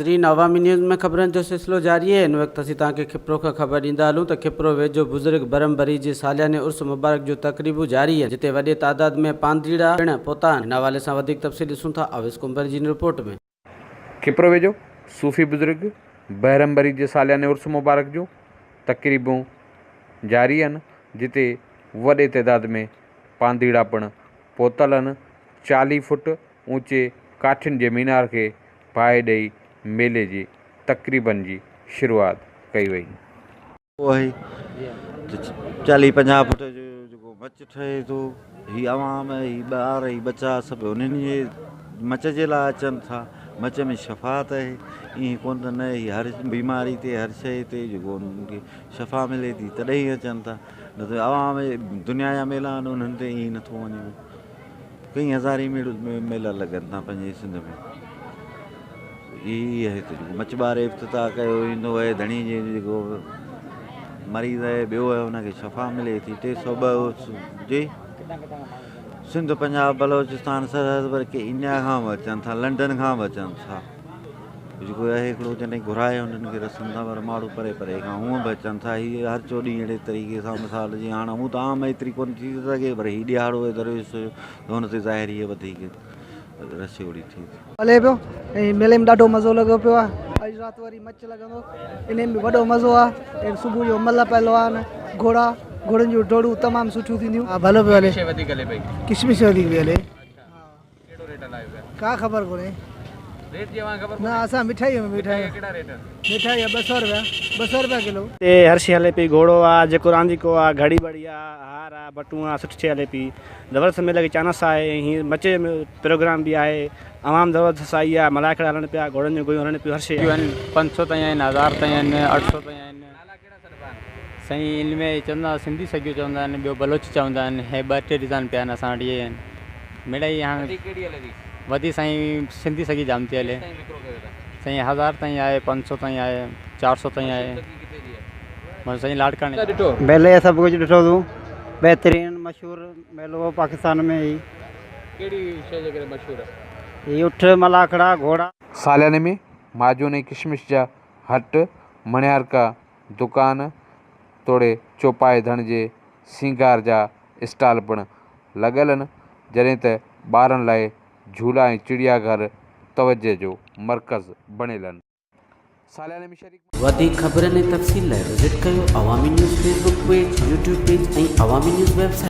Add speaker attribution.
Speaker 1: ناظرين عوامي نيوز ۾ خبرن جو سلسلو جاري آهي هن وقت اسين توهان کي کپرو کان خبر ڏيندا هلون ته کپرو ويجهو بزرگ برم بري جي سالياني عرس مبارڪ جون تقريبون جاري آهن جتي وڏي تعداد ۾ پانڌيئڙا پڻ پهتا آهن هن حوالي سان وڌيڪ تفصيل ڏسون ٿا اويس ڪنڀر جي هن رپورٽ ۾.
Speaker 2: کپرو ويجهو صوفي بزرگ بهرم بري جي سالياني عرس مبارڪ جون تقريبون جاري آهن جتي وڏي تعداد ۾ پانڌيئڙا پڻ پهتل آهن 40 فوٽ اوچي ڪاٺين جي مينار کي باهه ڏئي ميلي جي تقريبن جي شروعات ڪئي وئي.
Speaker 3: اهي ته چاليهه پنجاهه فوٽ جو جيڪو مچ ٺهي ٿو هي عوام هي ٻار هي ٻچا سڀ انهن جي مچ جي لاء اچن ٿا مچ ۾ شفا ته آهي ائين ڪونه ته نه هي هر بيماري تي هر شيء تي جيڪو انهن کي شفا ملي ٿي تڏهن اچن ٿا نه ته عوام دنيا جا ميلا آهن انهن تي ائين نٿو وڃي ڪئين هزارين ميلا لڳن ٿا پنهنجي سنڌ ۾ هي آهي ته جيڪو مچ ٻاري افتتاح ڪيو ويندو آهي ڌڻي جي جيڪو مريض آهي ٻيو آهي ان کي شفا ملي ٿي 302 جي سنڌ پنجاب بلوچستان سرحد پر ڪي انڊيا کان به اچن ٿا لنڊن کان به اچن ٿا جيڪو آهي هڪڙو جڏهن گهرائي انهن کي رسن ٿا پر ماڻهو پري پري کان هونء به اچن ٿا هي هر چوڏهين اهڙي طريقي سان مثال جي هاڻ هونء ته عام ايتري ڪونه ٿي ٿي سگهي پر هي ڏهاڙو آهي درويش جو ته هن تي ظاهر هيء وڌيڪ رش اوڙي ٿئي ٿي.
Speaker 4: هلي پيو ۽ ميلي ۾ ڏاڍو مزو لڳو پيو آهي اڄ رات وري مچ لڳندو انهي ۾ وڏو مزو آهي ۽ صبح جو ملهه پهلوان گهوڙا گهوڙن جون ڊوڙون تمام سٺيون ٿينديون. ها ڀلو پيو هلي. ڪشمش وڌيڪ پئي هلي.
Speaker 5: ڪهڙو ريٽ هلايو پيا؟
Speaker 4: ڪا خبر ڪونهي.
Speaker 5: ريٽ جي اوهان کي خبر
Speaker 4: ڪونهي؟ نه اسان مٺائي ۾ مٺائي
Speaker 5: جا ڪهڙا ريٽ آهن؟
Speaker 4: مٺائي جا 200 رپيا 200 رپيا ڪلو.
Speaker 6: هتي هر شيء هلي پئي گهوڙو آ جيڪو رانديڪو آ گهڙي ٻڙي آ هار آ بٽون آ سٺي شيء هلي پئي زبردست ميلي کي چانس آهي ۽ هي مچ جو پروگرام به آهي عوام زبردست آئي آ ملاکڙا هلن پيا گهوڙن جون گويون هلن پيون هر شيء آهي.
Speaker 7: آهن 500 تائين آهن هزار تائين آهن 800 تائين آهن.
Speaker 5: نالا ڪهڙا سڏبا آهن؟
Speaker 7: سائين ان ۾ چوندا سنڌي سڳيون چوندا آهن ٻيو بلوچ چوندا آهن هي ٻه ٽي ڊزائن پيا آهن اسان وٽ اهي آهن مڙئي هاڻ
Speaker 5: وڌيڪ ڪهڙي هلي ٿي؟
Speaker 7: وڌي سائين سنڌي سڳي جام ٿي هلي.
Speaker 5: ڪيستائين وڪرو ڪيو ٿا؟
Speaker 7: سائين هزار تائين آهي 500 تائين آهي 400 تائين آهي.
Speaker 5: مشهور سڳي ڪٿي جي آهي؟
Speaker 7: مشهور سائين لاڙڪاڻي جي.
Speaker 5: ڏٺو؟
Speaker 8: ميلي سڀ ڪجهه ڏٺو تون بهترين مشهور ميلو پاڪستان ۾ هي.
Speaker 5: ڪهڙي شيء جي ڪري مشهور آهي؟
Speaker 8: هي اٺ ملاکڙا گهوڙا.
Speaker 2: سالياني ۾ معجون ۽ ڪشمش جا هٽ، مڻيارڪا دڪان توڙي چوپائي ڌڻ جي سينگار جا اسٽال پڻ لڳل آهن، جڏهن ته ٻارن لاء جهولا ۽ چڙيا گهر توجهه جو مرڪز بڻيل آهن. سالياني ۾ شريڪ.
Speaker 1: وڌيڪ خبرن ۽ تفصيل لاء وزٽ ڪيو Awami news Facebook page, YouTube page ۽ Awami news website.